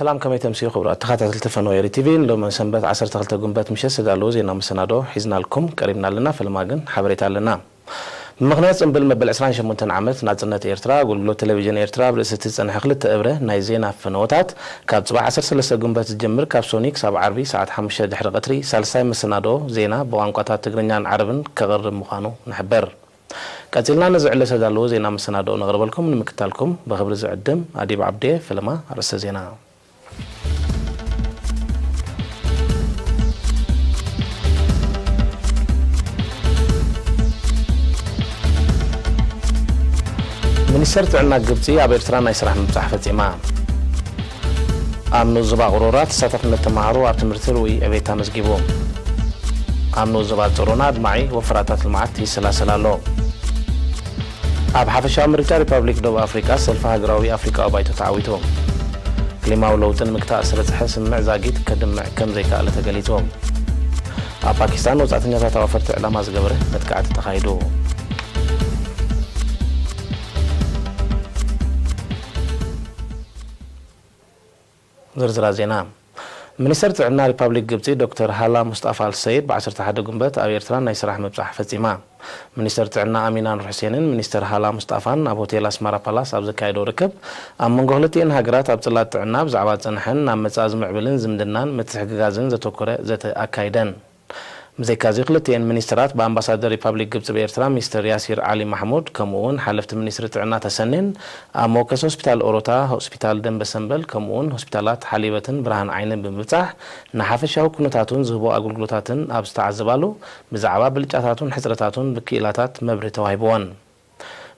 ሰላም፣ ከመይ ተምስዩ ክቡራት ተኸታተልቲ ፈነወ ኤሪ ቲቪ። ንሎሚ ሰንበት ዓሰርተ ክልተ ጉንበት ምሸት ዝተዳለዉ ዜና መሰናዶ ሒዝናልኩም ቀሪብና ኣለና። ፈለማ ግን ሓበሬታ ኣለና። ብምኽንያት ጽምብል መበል ዕስራን ሸሞንተን ዓመት ናጽነት ኤርትራ፣ ኣገልግሎት ቴሌቪዥን ኤርትራ ኣብ ርእሲ እቲ ዝጸንሐ ክልተ እብረ ናይ ዜና ፈነወታት፣ ካብ ጽባሕ ዓሰርተ ሰለስተ ጉንበት ዝጅምር፣ ካብ ሶኒ ክሳብ ዓርቢ ሰዓት ሓሙሽተ ድሕሪ ቀትሪ፣ ሳልሳይ መሰናዶ ዜና ብቋንቋታት ትግርኛን ዓረብን ከቕርብ ምዃኑ ንሕበር። ቀጺልና ነዚ ዕለት ዝተዳለወ ዜና መሰናድኦ ነቕርበልኩም። ንምክታልኩም ብኽብሪ ዝዕድም ኣዲብ ዓብዴ። ፈለማ ኣርእስተ ዜና። ሚኒስተር ጥዕና ግብጺ ኣብ ኤርትራ ናይ ስራሕ ምብጻሕ ፈጺማ። ኣብ ንኡስ ዞባ ቅሮራ ተሳታፍነት ተመሃሮ ኣብ ትምህርቲ ርኡይ ዕቤት ኣመዝጊቡ። ኣብ ንኡስ ዞባ ጾሮና ኣድማዒ ወፈራታት ልምዓት ይሰላሰል ኣሎ። ኣብ ሓፈሻዊ ምርጫ ሪፓብሊክ ደቡብ ኣፍሪቃ ሰልፊ ሃገራዊ ኣፍሪቃዊ ባይቶ ተዓዊቱ። ክሊማዊ ለውጢ ንምግታእ ዝተበጽሐ ስምምዕ ዛጊት ከድምዕ ከም ዘይከኣለ ተገሊጹ። ኣብ ፓኪስታን ወጻእተኛታት ኣዋፈርቲ ዕላማ ዝገበረ መጥቃዕቲ ተኻይዱ። ዝርዝራት ዜና። ሚኒስተር ጥዕና ሪፓብሊክ ግብጺ ዶክተር ሃላ ሙስጣፋ ኣልሰይድ ብ ዓሰርተ ሓደ ጉንበት ኣብ ኤርትራ ናይ ስራሕ ምብጻሕ ፈጺማ። ሚኒስተር ጥዕና ኣሚና ኑር ሑሴንን ሚኒስተር ሃላ ሙስጣፋን ኣብ ሆቴል ኣስመራ ፓላስ ኣብ ዘካየዶ ርክብ፣ ኣብ መንጎ ክልቲኤን ሃገራት ኣብ ጽላት ጥዕና ብዛዕባ ዝጸንሐን ናብ መጻኢ ዝምዕብልን ዝምድናን ምትሕግጋዝን ዘተኮረ ዘተ ኣካይደን። ብዘይካዚ፣ ክልቲኤን ሚኒስተራት ብኣምባሳደር ሪፓብሊክ ግብጺ ብኤርትራ ሚስተር ያሲር ዓሊ ማሕሙድ፣ ከምኡ እውን ሓለፍቲ ሚኒስትሪ ጥዕና ተሰኔን ኣብ መወከሲ ሆስፒታል ኦሮታ፣ ሆስፒታል ደንበ ሰንበል፣ ከምኡ እውን ሆስፒታላት ሓሊበትን ብርሃን ዓይንን ብምብጻሕ፣ ንሓፈሻዊ ኩነታቱን ዝህቦ ኣገልግሎታትን ኣብ ዝተዓዘባሉ፣ ብዛዕባ ብልጫታቱን ሕጽረታቱን ብክኢላታት መብርሂ ተዋሂብወን።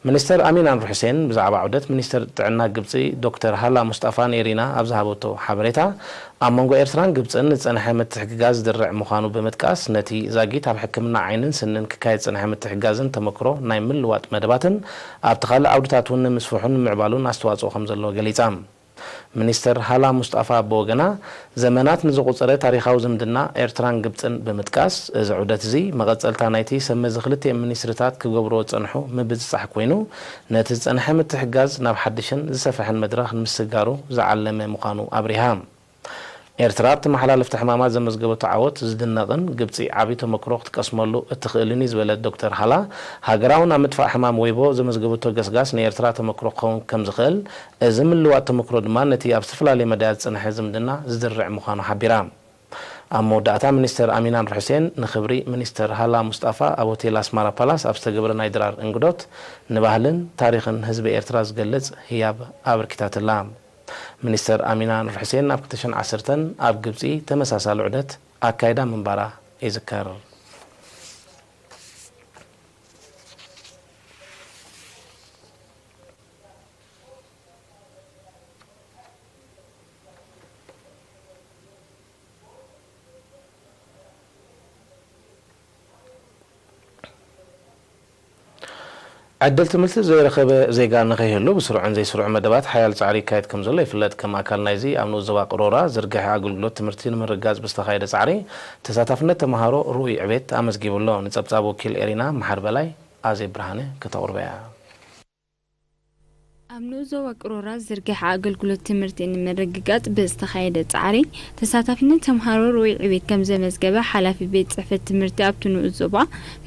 ሚኒስተር ኣሚና ኑር ሑሴን ብዛዕባ ዑደት ሚኒስተር ጥዕና ግብጺ ዶክተር ሃላ ሙስጣፋ ንኤሪና ኣብ ዝሃበቶ ሓበሬታ፣ ኣብ መንጎ ኤርትራን ግብጽን ዝጸንሐ ምትሕግጋዝ ዝድርዕ ምዃኑ ብምጥቃስ፣ ነቲ ዛጊት ኣብ ሕክምና ዓይንን ስንን ክካየድ ዝጸንሐ ምትሕግጋዝን ተመክሮ ናይ ምልዋጥ መደባትን ኣብቲ ካልእ ዓውድታት እውን ንምስፍሑን ንምዕባሉን ኣስተዋጽኦ ከም ዘለዎ ገሊጻ። ሚኒስተር ሃላ ሙስጣፋ ብወገና፣ ዘመናት ንዝቑጸረ ታሪኻዊ ዝምድና ኤርትራን ግብጽን ብምጥቃስ፣ እዚ ዑደት እዚ መቐጸልታ ናይቲ ሰብ መዚ ክልቲኤን ሚኒስትሪታት ክገብርዎ ዝጸንሑ ምብጽጻሕ ኮይኑ፣ ነቲ ዝጸንሐ ምትሕግጋዝ ናብ ሓድሽን ዝሰፍሐን መድረኽ ንምስግጋሩ ዝዓለመ ምዃኑ ኣብሪሃ። ኤርትራ ኣብ ተመሓላለፍቲ ሕማማት ዘመዝገበቶ ዓወት ዝድነቕን ግብጺ ዓቢ ተመክሮ ክትቀስመሉ እትኽእልን እዩ ዝበለት ዶክተር ሃላ፣ ሃገራውን ኣብ ምጥፋእ ሕማም ወይቦ ዘመዝገበቶ ገስጋስ ንኤርትራ ተመክሮ ክኸውን ከም ዝኽእል፣ እዚ ምልዋጥ ተመክሮ ድማ ነቲ ኣብ ዝተፈላለየ መዳያት ዝጸንሐ ዝምድና ዝድርዕ ምዃኑ ሓቢራ። ኣብ መወዳእታ ሚኒስተር ኣሚና ኑር ሑሴን ንኽብሪ ሚኒስተር ሃላ ሙስጣፋ ኣብ ሆቴል ኣስማራ ፓላስ ኣብ ዝተገብረ ናይ ድራር እንግዶት ንባህልን ታሪኽን ህዝቢ ኤርትራ ዝገልጽ ህያብ ኣበርኪታትላ። ሚኒስተር ኣሚና ኑር ሑሴን ኣብ ክልተ ሽሕን ዓሰርተን ኣብ ግብጺ ተመሳሳሊ ዑደት ኣካይዳ ምንባራ ይዝከር። ዕድል ትምህርቲ ዘይረኸበ ዜጋ ንኸይህሉ ብስሩዕን ዘይስሩዕ መደባት ሓያል ጻዕሪ ይካየድ ከም ዘሎ ይፍለጥ። ከም ኣካል ናይዚ ኣብ ንኡስ ዞባ ቅሮራ ዝርግሐ ኣገልግሎት ትምህርቲ ንምርጋጽ ብዝተኻየደ ጻዕሪ ተሳታፍነት ተመሃሮ ርኡይ ዕቤት ኣመዝጊቡ ኣሎ። ንጸብጻብ ወኪል ኤሪና መሓር በላይ ኣዜብ ብርሃነ ከተቕርቦ እያ። ኣብ ንኡስ ዞባ ቅሮራ ዝርግሐ ኣገልግሎት ትምህርቲ ንምርግጋጽ ብዝተኻየደ ጻዕሪ፣ ተሳታፍነት ተምሃሮ ርኡይ ዕቤት ከም ዘመዝገበ ሓላፊ ቤት ጽሕፈት ትምህርቲ ኣብቲ ንኡስ ዞባ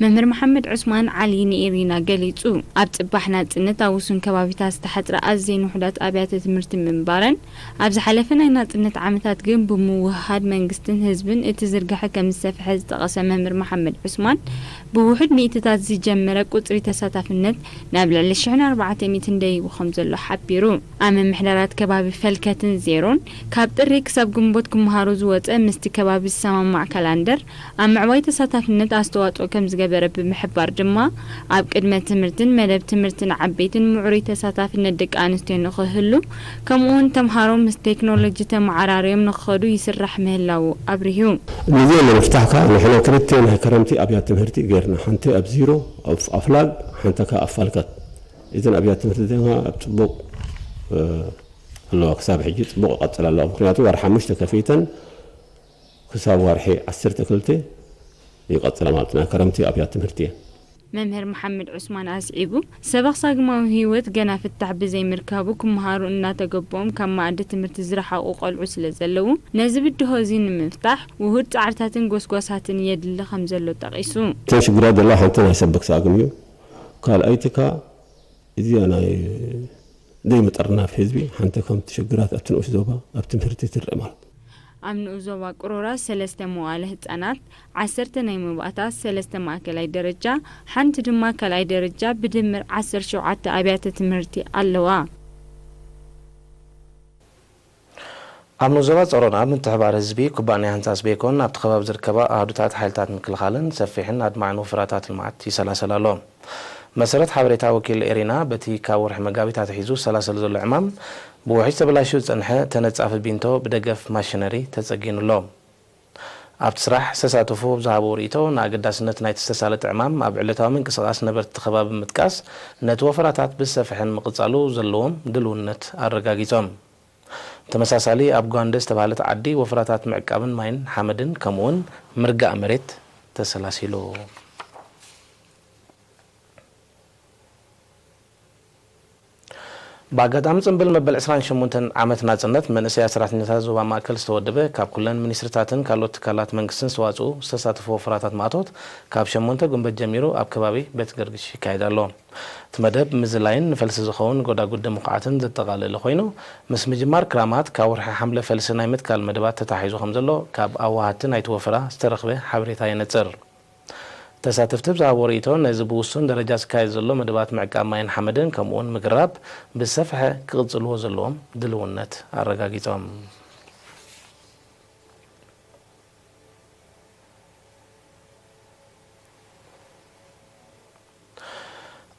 መምህር መሓመድ ዑስማን ዓሊ ንኤሪና ገሊጹ። ኣብ ጽባሕ ናጽነት ኣብ ውሱን ከባቢታት ዝተሓጽራ ኣዘየን ውሑዳት ኣብያተ ትምህርቲ ምንባረን፣ ኣብ ዝሓለፈ ናይ ናጽነት ዓመታት ግን ብምውህሃድ መንግስትን ህዝብን እቲ ዝርግሐ ከም ዝሰፍሐ ዝጠቐሰ መምህር መሓመድ ዑስማን፣ ብውሑድ ሚእትታት ዝጀመረ ቁጽሪ ተሳታፍነት ናብ ልዕሊ ሽሕን ኣርባዕተ ሚእትን ደይቡ ከም ዘሎ ሓቢሩ። ኣብ ምምሕዳራት ከባቢ ፈልከትን ዜሮን ካብ ጥሪ ክሳብ ግንቦት ክመሃሩ ዝወጸ ምስቲ ከባቢ ዝሰማማዕ ካላንደር ኣብ ምዕባይ ተሳታፍነት ኣስተዋጽኦ ከም ዝገበረ ብምሕባር ድማ ኣብ ቅድመ ትምህርትን መደብ ትምህርትን ዓበይትን ምዕሩይ ተሳታፍነት ደቂ ኣንስትዮ ንኽህሉ ከምኡውን ተምሃሮ ምስ ቴክኖሎጂ ተመዓራርዮም ንኽኸዱ ይስራሕ ምህላዉ ኣብሪሁ። ነዚኦም ንምፍታሕ ከኣ ንሕና ክልተ ናይ ከረምቲ ኣብያት ትምህርቲ ገይርና፣ ሓንቲ ኣብ ዚሮ ኣብ ኣፍላግ፣ ሓንቲ ከኣ ኣብ ፋልከት። እዘን ኣብያት ትምህርቲ ድማ ኣብ ጽቡቕ፣ እ፣ ኣለዋ፣ ክሳብ ሕጂ ጽቡቕ ይቐጽላ ኣለዋ። ምኽንያቱ ወርሒ ሓሙሽተ ከፊተን ክሳብ ወርሒ ዓሰርተ ክልተ ይቐጽላ ማለት ናይ ከረምቲ ኣብያት ትምህርቲ እየን። መምህር መሓመድ ዑስማን ኣስዒቡ፣ ሰበኽ ሳግማዊ ህይወት ገና ፍታሕ ብዘይምርካቡ ክመሃሩ እናተገበኦም ካብ መኣዲ ትምህርቲ ዝረሓቑ ቆልዑ ስለ ዘለዉ፣ ነዚ ብድሆ እዚ ንምፍታሕ ውሁድ ጻዕርታትን ጎስጓሳትን የድሊ ከም ዘሎ ጠቒሱ። እተን ሽግራት ዘላ ሓንቲ ናይ ሰበኽ ሳግም እዩ። ካልኣይቲ ከኣ እዚኣ ናይ ዘይምጥርናፍ ህዝቢ ሓንቲ ከምቲ ሽግራት ኣብቲ ንኡስ ዞባ ኣብ ትምህርቲ ትረአ ማለት። ኣብ ንኡስ ዞባ ቅሮራ ሰለስተ መዋእለ ህጻናት፣ ዓሰርተ ናይ መባእታ፣ ሰለስተ ማእከላይ ደረጃ፣ ሓንቲ ድማ ካልኣይ ደረጃ ብድምር ዓሰርተ ሸውዓተ ኣብያተ ትምህርቲ ኣለዋ። ኣብ ንኡስ ዞባ ጸሮን ኣብ ምትሕባር ህዝቢ ኩባንያ ህንጻ ስቤኮን ኣብቲ ከባቢ ዝርከባ ኣሃዱታት ሓይልታት ምክልኻልን ሰፊሕን ኣድማዕን ወፈራታት ልምዓት ይሰላሰል ኣሎ። መሰረት ሓበሬታ ወኪል ኤሪና፣ በቲ ካብ ወርሒ መጋቢት ኣትሒዙ ዝሰላሰል ዘሎ ዕማም ብውሕጅ ተበላሽዩ ዝጸንሐ ተነጻፊ ቢንቶ ብደገፍ ማሽነሪ ተጸጊኑ ኣሎ። ኣብቲ ስራሕ ዝተሳተፉ ኣብ ዝሃብዎ ርእይቶ፣ ንኣገዳስነት ናይቲ ዝተሳለጠ ዕማም ኣብ ዕለታዊ ምንቅስቓስ ነበርቲ እቲ ከባቢ ብምጥቃስ፣ ነቲ ወፈራታት ብዝሰፍሐ ንምቕጻሉ ዘለዎም ድልውነት ኣረጋጊጾም። ተመሳሳሊ ኣብ ጓንደ ዝተባህለት ዓዲ ወፈራታት ምዕቃብን ማይን ሓመድን ከምኡውን ምርጋእ መሬት ተሰላሲሉ። ብኣጋጣሚ ጽምብል መበል ዕስራን ሸሞንተን ዓመት ናጽነት መንእሰያት ሰራሕተኛታት ዞባ ማእከል ዝተወደበ ካብ ኩለን ሚኒስትርታትን ካልኦት ትካላት መንግስትን ዝተዋጽኡ ዝተሳተፉ ወፈራታት ማእቶት ካብ ሸሞንተ ጉንበት ጀሚሩ ኣብ ከባቢ ቤት ገርግሽ ይካየድ ኣሎ። እቲ መደብ ምዝላይን ንፈልሲ ዝኸውን ጎዳጉዲ ምኹዓትን ዘጠቓለለ ኮይኑ፣ ምስ ምጅማር ክራማት ካብ ወርሒ ሓምለ ፈልሲ ናይ ምትካል መደባት ተታሒዙ ከም ዘሎ ካብ ኣዋሃድቲ ናይቲ ወፈራ ዝተረኽበ ሓበሬታ የነጽር። ተሳተፍቲ ብዝሃብዎ ርእይቶ፣ ነዚ ብውሱን ደረጃ ዝካየድ ዘሎ መደባት ምዕቃብ ማይን ሓመድን ከምኡውን ምግራብ ብዝሰፍሐ ክቕጽልዎ ዘለዎም ድልውነት ኣረጋጊጾም።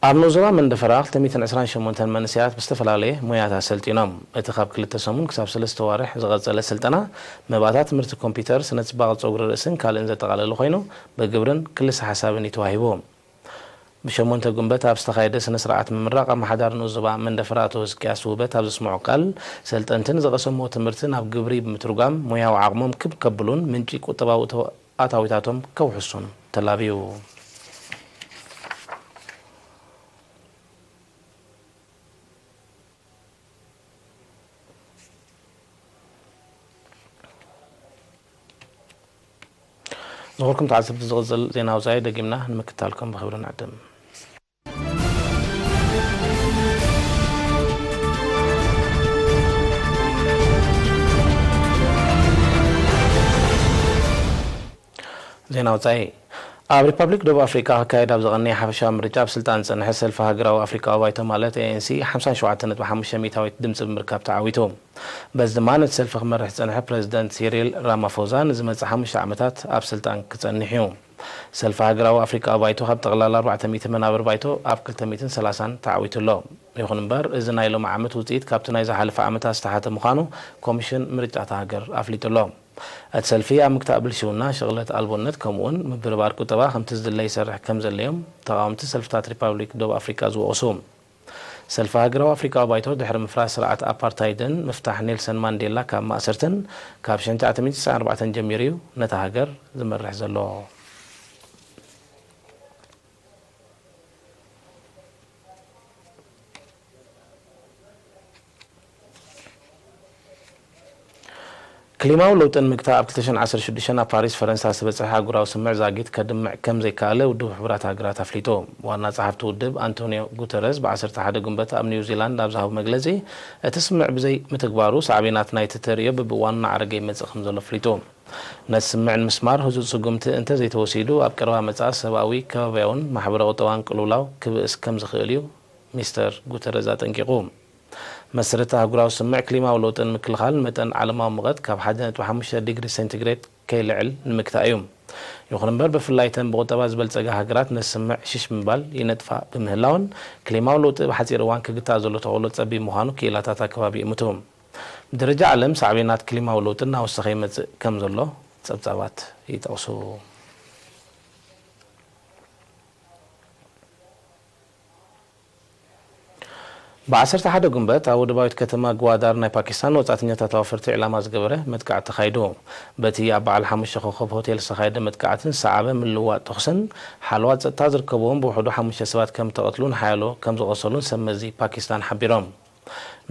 ኣብ ንኡስ ዞባ መንደፈራ ክልተ ሚእትን ዕስራን ሸሞንተን መንእሰያት ብዝተፈላለየ ሞያታት ሰልጢኖም። እቲ ካብ ክልተ ሰሙን ክሳብ ሰለስተ ዋርሕ ዝቐጸለ ስልጠና፣ መባእታ ትምህርቲ ኮምፒውተር፣ ስነ ጽባቐ ጸጉሪ ርእስን ካልእን ዘጠቓለለ ኮይኑ፣ ብግብርን ክልሰ ሓሳብን እዩ ተዋሂቡ። ብሸሞንተ ጉንበት ኣብ ዝተኻየደ ስነ ስርዓት ምምራቕ፣ ኣመሓዳሪ ንኡስ ዞባ መንደፈራ ኣቶ ህዝቅያስ ውህበት ኣብ ዘስምዖ ቃል፣ ሰልጠንቲ ንዝቐሰምዎ ትምህርቲ ናብ ግብሪ ብምትርጓም፣ ሞያዊ ዓቕሞም ክብ ከብሉን ምንጪ ቁጠባዊ እቶ-፣ ኣታዊታቶም ከውሕሱን ተላብዩ። ዝኸበርኩም ተዓዘብቲ፣ ዝቕጽል ዜና ወጻኢ ደጊምና ንምክታልኩም ብኽብሪ ንዕድም። ዜና ወጻኢ። ኣብ ሪፓብሊክ ደቡብ ኣፍሪቃ ክካየድ ኣብ ዝቐነየ ሓፈሻዊ ምርጫ ኣብ ስልጣን ዝጸንሐ ሰልፊ ሃገራዊ ኣፍሪቃዊ ባይቶ ማለት ኤ ኤን ሲ ሓምሳን ሸውዓተን ነጥቢ ሓሙሽተ ሚእታዊት ድምጺ ብምርካብ ተዓዊቱ። በዚ ድማ ነቲ ሰልፊ ክመርሕ ዝጸንሐ ፕረዚደንት ሲሪል ራማፎዛ ንዝመጽእ ሓሙሽተ ዓመታት ኣብ ስልጣን ክጸንሕ እዩ። ሰልፊ ሃገራዊ ኣፍሪቃዊ ባይቶ ካብ ጠቕላላ ኣርባዕተ ሚእቲ መናብር ባይቶ ኣብ ክልተ ሚእትን ሰላሳን ተዓዊቱ ኣሎ። ይኹን እምበር፣ እዚ ናይ ሎሚ ዓመት ውጽኢት ካብቲ ናይ ዝሓለፈ ዓመታት ዝተሓተ ምዃኑ ኮሚሽን ምርጫ እታ ሃገር ኣፍሊጡ ኣሎ። እቲ ሰልፊ ኣብ ምግታእ ብልሽውና፣ ሽቕለት ኣልቦነት ከምኡውን ምብርባር ቁጠባ ከምቲ ዝድለ ይሰርሕ ከም ዘለ እዮም ተቓወምቲ ሰልፍታት ሪፓብሊክ ደቡብ ኣፍሪቃ ዝወቕሱ። ሰልፊ ሃገራዊ ኣፍሪቃዊ ባይቶ ድሕሪ ምፍራስ ስርዓት ኣፓርታይድን ምፍታሕ ኔልሰን ማንዴላ ካብ ማእሰርትን ካብ ሺሕ ትሽዓተ ሚእቲ ተስዓን ኣርባዕተን ጀሚሩ እዩ ነታ ሃገር ዝመርሕ ዘሎ። ክሊማዊ ለውጢ ንምግታእ ኣብ ክልተ ሽሕን ዓሰርተ ሽዱሽተን ኣብ ፓሪስ ፈረንሳ ዝተበጽሐ ኣህጉራዊ ስምምዕ ዛጊት ከድምዕ ከም ዘይከኣለ ውድብ ሕቡራት ሃገራት ኣፍሊጡ። ዋና ጸሓፍቲ ውድብ ኣንቶኒዮ ጉተረዝ ብ ዓሰርተ ሓደ ጉንበት ኣብ ኒውዚላንድ ኣብ ዝሃቦ መግለጺ፣ እቲ ስምምዕ ብዘይ ምትግባሩ ሳዕቤናት ናይቲ ተርእዮ ብብእዋኑ እናዓረገ ይመጽእ ከም ዘሎ ኣፍሊጡ። ነቲ ስምምዕ ንምስማር ህጹጽ ስጉምቲ እንተዘይተወሲዱ ኣብ ቀረባ መጻኢ ሰብኣዊ፣ ከባብያውን ማሕበረ-ቁጠባውን ቅልውላው ክብእስ ከም ዝኽእል እዩ ሚስተር ጉተረዝ ኣጠንቂቑ። መሰረት ኣህጉራዊ ስምምዕ ክሊማዊ ለውጢ ንምክልኻል መጠን ዓለማዊ ሙቐት ካብ ሓደ ነጥቢ ሓሙሽተ ዲግሪ ሴንቲግሬድ ከይልዕል ንምግታእ እዩ። ይኹን እምበር፣ ብፍላይ እተን ብቁጠባ ዝበልጸጋ ሃገራት ነቲ ስምምዕ ሽሽ ምባል ይነጥፋ ብምህላወን፣ ክሊማዊ ለውጢ ብሓጺር እዋን ክግታእ ዘሎ ተኽእሎ ጸቢብ ምዃኑ ክኢላታት ኣከባቢ ይእምቱ። ብደረጃ ዓለም፣ ሳዕቤናት ክሊማዊ ለውጢ እናወሰኸ ይመጽእ ከም ዘሎ ጸብጻባት ይጠቕሱ። ብ ዓሰርተ ሓደ ጉንበት ኣብ ወደባዊት ከተማ ግዋዳር ናይ ፓኪስታን ወጻእተኛታት ኣዋፈርቲ ዕላማ ዝገበረ መጥቃዕቲ ተኻይዱ። በቲ ኣብ በዓል ሓሙሽተ ኮኸብ ሆቴል ዝተኻየደ መጥቃዕትን ዝሰዓበ ምልውዋጥ ተኹስን፣ ሓለዋ ጸጥታ ዝርከብዎም ብውሕዱ ሓሙሽተ ሰባት ከም እተቐትሉን ሓያሎ ከም ዝቖሰሉን ሰብ መዚ ፓኪስታን ሓቢሮም።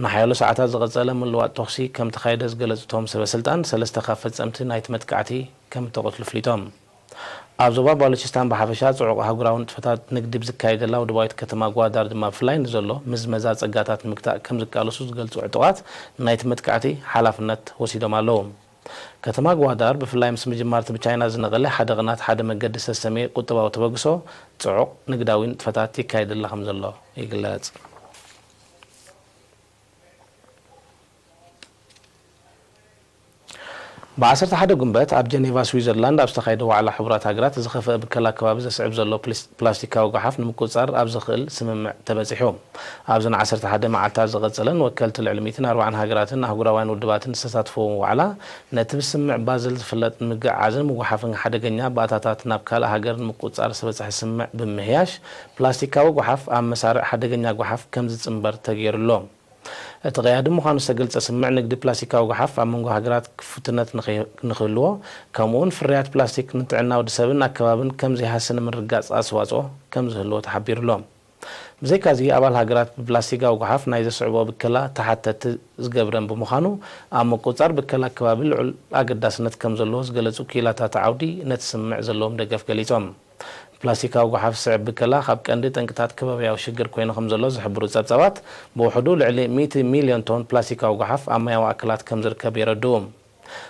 ንሓያሎ ሰዓታት ዝቐጸለ ምልውዋጥ ተኹሲ ከም ተኻየደ ዝገለጹ እቶም ሰበ ስልጣን፣ ሰለስተ ካብ ፈጸምቲ ናይቲ መጥቃዕቲ ከም እተቐትሉ ኣፍሊጦም። ኣብ ዞባ ባሉቺስታን ብሓፈሻ ጽዑቕ ኣህጉራዊ ንጥፈታት ንግዲ ብዝካየደላ ወደባዊት ከተማ ጓዳር ድማ ብፍላይ ንዘሎ ምዝመዛ ጸጋታት ንምግታእ ከም ዝቃለሱ ዝገልጹ ዕጡቓት ናይቲ መጥቃዕቲ ሓላፍነት ወሲዶም ኣለዉ። ከተማ ጓዳር ብፍላይ ምስ ምጅማር እቲ ብቻይና ዝነቐለ ሓደ ቅናት ሓደ መገዲ ዝተሰመየ ቁጠባዊ ተበግሶ ጽዑቕ ንግዳዊ ንጥፈታት ይካየደላ ከም ዘሎ ይግለጽ። ብ ዓሰርተ ሓደ ጉንበት ኣብ ጀኔቫ ስዊዘርላንድ ኣብ ዝተኻየደ ዋዕላ ሕቡራት ሃገራት ዝኸፍአ ብከላ ከባቢ ዘስዕብ ዘሎ ፕሊስ-፣ ፕላስቲካዊ ጓሓፍ ንምቁጽጻር ኣብ ዘኽእል ስምምዕ ተበጺሑ። ኣብዚ ን ዓሰርተ ሓደ መዓልታት ዝቐጸለን ወከልቲ ልዕሊ ሚእትን ኣርባዓን ሃገራትን ኣህጉራውያን ውድባትን ዝተሳተፍዎ ዋዕላ፣ ነቲ ብስምምዕ ባዘል ዝፍለጥ ንምግዕዓዝን ምጉሓፍን ሓደገኛ ባእታታት ናብ ካልእ ሃገር ንምቁጽጻር ዝተበጽሐ ስምምዕ ብምምሕያሽ፣ ፕላስቲካዊ ጓሓፍ ኣብ መሳርዕ ሓደገኛ ጓሓፍ ከም ዝጽንበር ተገይሩ ኣሎ። እቲ ቀያዲ ምዃኑ ዝተገልጸ ስምምዕ ንግዲ ፕላስቲካዊ ጓሓፍ ኣብ መንጎ ሃገራት ክፉትነት ንኸይ-፣ ንኽህልዎ፣ ከምኡውን ፍርያት ፕላስቲክ ንጥዕና ወዲ ሰብን ኣከባብን ከም ዘይሃሲ ንምርግጋጽ ኣስተዋጽኦ ከም ዝህልዎ ተሓቢሩ ኣሎ። ብዘይካዚ፣ ኣባል ሃገራት ብፕላስቲካዊ ጓሓፍ ናይ ዘስዕቦ ብከላ ተሓተቲ ዝገብረን ብምዃኑ፣ ኣብ ምቁጽጻር ብከላ ኣከባቢ ልዑል ኣገዳስነት ከም ዘለዎ ዝገለጹ ክኢላታት ዓውዲ፣ ነቲ ስምምዕ ዘለዎም ደገፍ ገሊጾም። ፕላስቲካዊ ጓሓፍ ዝስዕብ ብከላ ካብ ቀንዲ ጠንቅታት ከባብያዊ ሽግር ኮይኑ ከም ዘሎ ዝሕብሩ ጸብጻባት፣ ብውሕዱ ልዕሊ ሚእቲ ሚልዮን ቶን ፕላስቲካዊ ጓሓፍ ኣብ ማያዊ ኣካላት ከም ዝርከብ የረድኡ።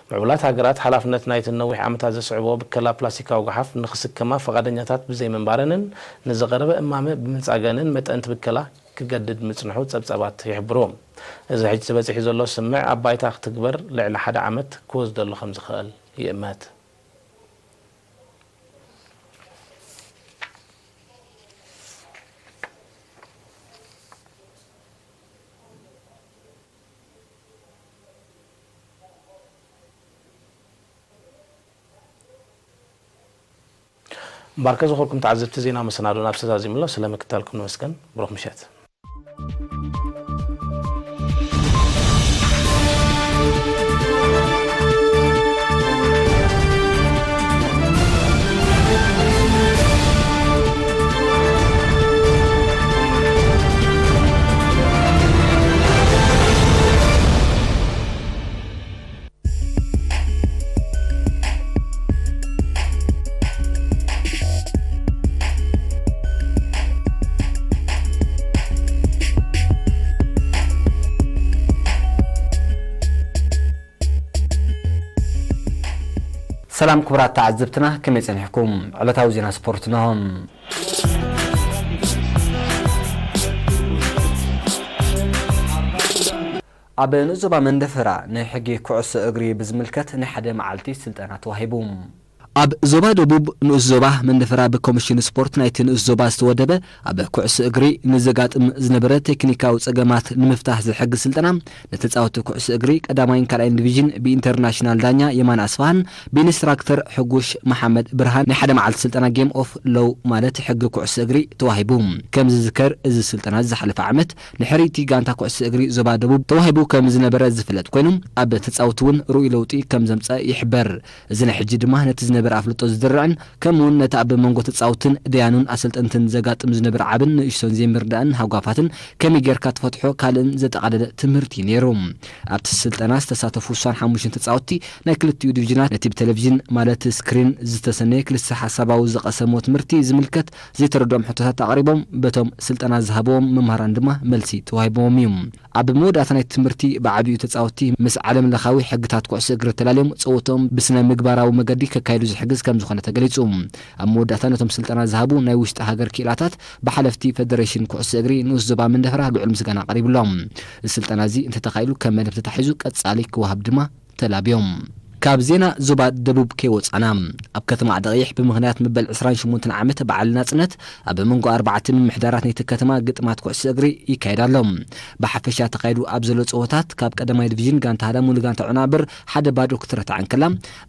ምዕቡላት ሃገራት ሓላፍነት ናይተን ነዊሕ ዓመታት ዘስዕብኦ ብከላ ፕላስቲካዊ ጓሓፍ ንኽስከማ ፈቓደኛታት ብዘይምንባረንን ንዝቐረበ እማመ ብምንጻገንን መጠን እቲ ብከላ ክገድድ ምጽንሑ ጸብጻባት ይሕብሩ። እዚ ሕጂ ተበጺሑ ዘሎ ስምምዕ ኣብ ባይታ ክትግበር ልዕሊ ሓደ ዓመት ክወስደሉ ከም ዝኽእል ይእመት። እምበኣርከ፣ ዝኾርኩም ተዓዘብቲ፣ ዜና መሰናዶና ኣብዚ ተዛዚሙ ኣሎ። ስለ ምክታልኩም ነመስገን። ብሩኽ ምሸት። ሰላም ክቡራት ተዓዘብትና፣ ከመይ ጸኒሕኩም? ዕለታዊ ዜና ስፖርት እነሆ። ኣብ ንኡስ ዞባ መንደፈራ ናይ ሕጊ ኩዕሶ እግሪ ብዝምልከት ናይ ሓደ መዓልቲ ስልጠና ተዋሂቡ። ኣብ ዞባ ደቡብ ንኡስ ዞባ መንደፈራ ብኮሚሽን ስፖርት ናይቲ ንኡስ ዞባ ዝተወደበ ኣብ ኩዕሶ እግሪ ንዘጋጥም ዝነበረ ቴክኒካዊ ጸገማት ንምፍታሕ ዝሕግዝ ስልጠና ንተጻወትቲ ኩዕሶ እግሪ ቀዳማይን ካልኣይን ዲቪዥን ብኢንተርናሽናል ዳኛ የማነ ኣስፍሃን ብኢንስትራክተር ሕጉሽ መሓመድ ብርሃን ናይ ሓደ መዓልቲ ስልጠና ጌም ኦፍ ሎው ማለት ሕጊ ኩዕሶ እግሪ ተዋሂቡ። ከም ዝዝከር፣ እዚ ስልጠና ዝሓለፈ ዓመት ንሕርይቲ ጋንታ ኩዕሶ እግሪ ዞባ ደቡብ ተዋሂቡ ከም ዝነበረ ዝፍለጥ ኮይኑ፣ ኣብ ተጻወትቲ እውን ርኡይ ለውጢ ከም ዘምጸ ይሕበር። እዚ ናይ ሕጂ ድማ ነቲ ዝነበረ ኣፍልጦ ዝድርዕን ከምኡ እውን ነቲ ኣብ መንጎ ተጻወትን ደያኑን ኣሰልጠንትን ዘጋጥም ዝነበረ ዓብን ንእሽቶን ዘይምርዳእን ሃጓፋትን ከመይ ጌርካ ትፈትሖ ካልእን ዘጠቓለለ ትምህርቲ እዩ ነይሩ። ኣብቲ ስልጠና ዝተሳተፉ ስሳን ሓሙሽተን ተጻወትቲ ናይ ክልቲኡ ዲቪዥናት ነቲ ብቴሌቪዥን ማለት ስክሪን ዝተሰነየ ክልተ ሓሳባዊ ዝቐሰምዎ ትምህርቲ ዝምልከት ዘይተረድኦም ሕቶታት ኣቕሪቦም በቶም ስልጠና ዝሃብዎም መምህራን ድማ መልሲ ተዋሂብዎም እዩ። ኣብ መወዳእታ ናይ ትምህርቲ ብዓቢኡ ተጻወትቲ ምስ ዓለም ለኻዊ ሕግታት ኩዕሶ እግሪ ተላልዮም ጸወትኦም ብስነ ምግባራዊ መገዲ ከካይዱ ዝሕግዝ ከም ዝኾነ ተገሊጹ። ኣብ መወዳእታ ነቶም ስልጠና ዝሃቡ ናይ ውሽጢ ሃገር ክኢላታት ብሓለፍቲ ፌደሬሽን ኩዕሶ እግሪ ንኡስ ዞባ መንደፈራ ልዑል ምስጋና ቀሪቡሎም። እዚ ስልጠና እዚ እንተተኻኢሉ ከም መደብ ተታሒዙ ቀጻሊ ክወሃብ ድማ ተላብዮም። ካብ ዜና ዞባ ደቡብ ከይወጻና፣ ኣብ ከተማ ዓዲ ቀይሕ ብምኽንያት መበል ዕስራን ሸሞንተን ዓመት በዓል ናጽነት ኣብ መንጎ ኣርባዕተ ምምሕዳራት ናይቲ ከተማ ግጥማት ኩዕሶ እግሪ ይካየድ ኣሎ። ብሓፈሻ ተኻይዱ ኣብ ዘሎ ጸወታት ካብ ቀዳማይ ዲቪዥን ጋንታ ሃዳሙ ንጋንታ ዑናብር ሓደ ባዶ ክትረታዕ እንከላ፣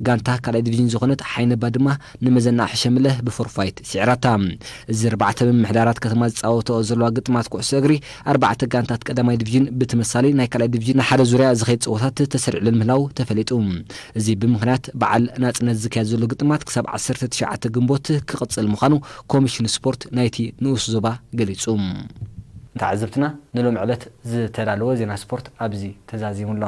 ጋንታ ካልኣይ ዲቪዥን ዝኾነት ሓይነባ ድማ ንመዘና ሕሸምለ ብፎርፋይት ስዒራታ። እዚ ኣርባዕተ ምምሕዳራት ከተማ ዝጻወተኦ ዘለዋ ግጥማት ኩዕሶ እግሪ ኣርባዕተ ጋንታት ቀዳማይ ዲቪዥን ብተመሳሊ ናይ ካልኣይ ዲቪዥን ንሓደ ዙርያ ዝኸይድ ጸወታት ተሰሪዕሉ ምህላው ተፈሊጡ። እዚ ብምኽንያት በዓል ናጽነት ዝካየድ ዘሎ ግጥማት ክሳብ ዓሰርተ ትሽዓተ ግንቦት ክቕጽል ምዃኑ ኮሚሽን ስፖርት ናይቲ ንኡስ ዞባ ገሊጹ። ተዓዘብትና፣ ንሎም ዕለት ዝተዳለወ ዜና ስፖርት ኣብዚ ተዛዚሙ ኣሎ።